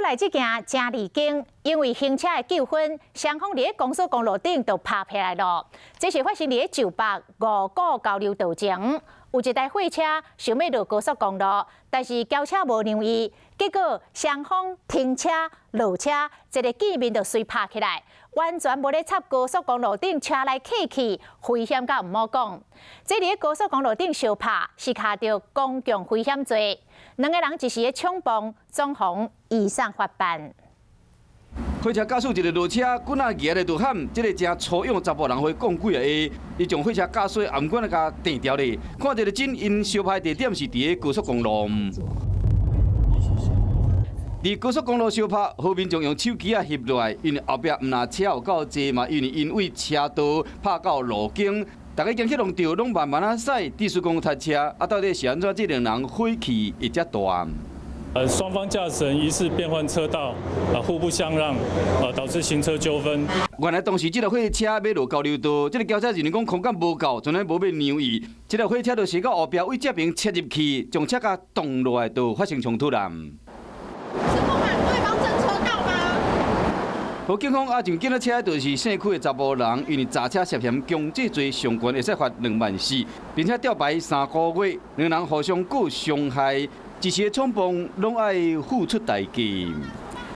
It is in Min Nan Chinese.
來這件誠離經，因為行車的糾紛，雙方佇咧高速公路頂就拍起來囉。這是發生佇咧石北五股交流道前，有一台貨車想欲落高速公路，但是轎車無讓伊，結果雙方停車落車，一个見面就隨拍起來，完全無咧插高速公路頂車來客去，危險甲毋好講。這佇咧高速公路頂相拍，是敲著公共危險罪。兩个人一時的衝動，總予移送法辦。貨車駕駛一个落車，棍仔舉咧就喊，這个誠粗勇查埔人會講幾个話，伊將貨車駕駛頷管仔共掟掉咧。看這个真，𪜶相拍地點是佇个高速公路。佇高速公路相拍，好民眾用手機仔翕落來，因為後壁毋但車有夠濟嘛，因為𪜶對車道拍到路肩，逐家驚去弄著，攏慢慢仔駛，意思講塞車，啊，到底是按怎這兩人火氣會遮大？雙方駕駛人疑似變換車道，啊，互不相讓，啊，導致行車糾紛。原來當時這个貨車欲落交流道，這个轎車認為講空間無夠，全然無欲讓伊。這个貨車就駛到後壁對這邊切入去，將車共擋落來，就發生衝突啦。是不滿對方爭車道嗎？予警方押上警察車，就是姓許的查埔人，因為詐車涉嫌強制罪，上懸會使罰2萬4，並且吊牌3個月。兩人互相告傷害，一時的衝動，攏愛付出代價。